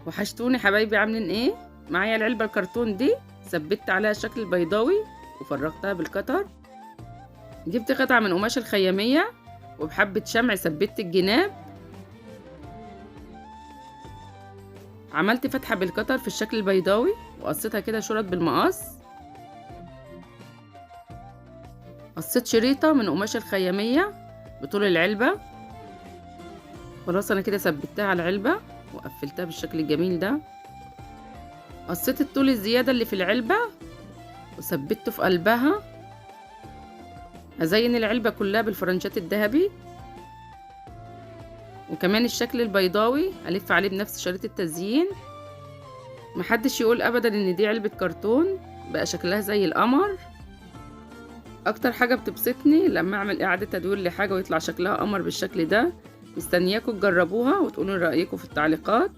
وحشتوني حبايبي، عاملين ايه؟ معايا العلبة الكرتون دي، ثبت عليها الشكل البيضاوي وفرغتها بالقطر. جبت قطعة من قماش الخيامية وبحبة شمع ثبت الجناب. عملت فتحة بالقطر في الشكل البيضاوي وقصيتها كده شرط بالمقص. قصيت شريطة من قماش الخيامية بطول العلبة. خلاص انا كده ثبتها على العلبة وقفلتها بالشكل الجميل ده. قصيت الطول الزيادة اللي في العلبة وثبته في قلبها. هزين العلبة كلها بالفرنشات الذهبي، وكمان الشكل البيضاوي هلف عليه بنفس شريط التزيين. محدش يقول ابدا ان دي علبة كرتون، بقى شكلها زي القمر. اكتر حاجة بتبسطني لما اعمل اعادة تدوير لحاجة ويطلع شكلها قمر بالشكل ده. مستنياكم تجربوها وتقولوا رأيكم في التعليقات.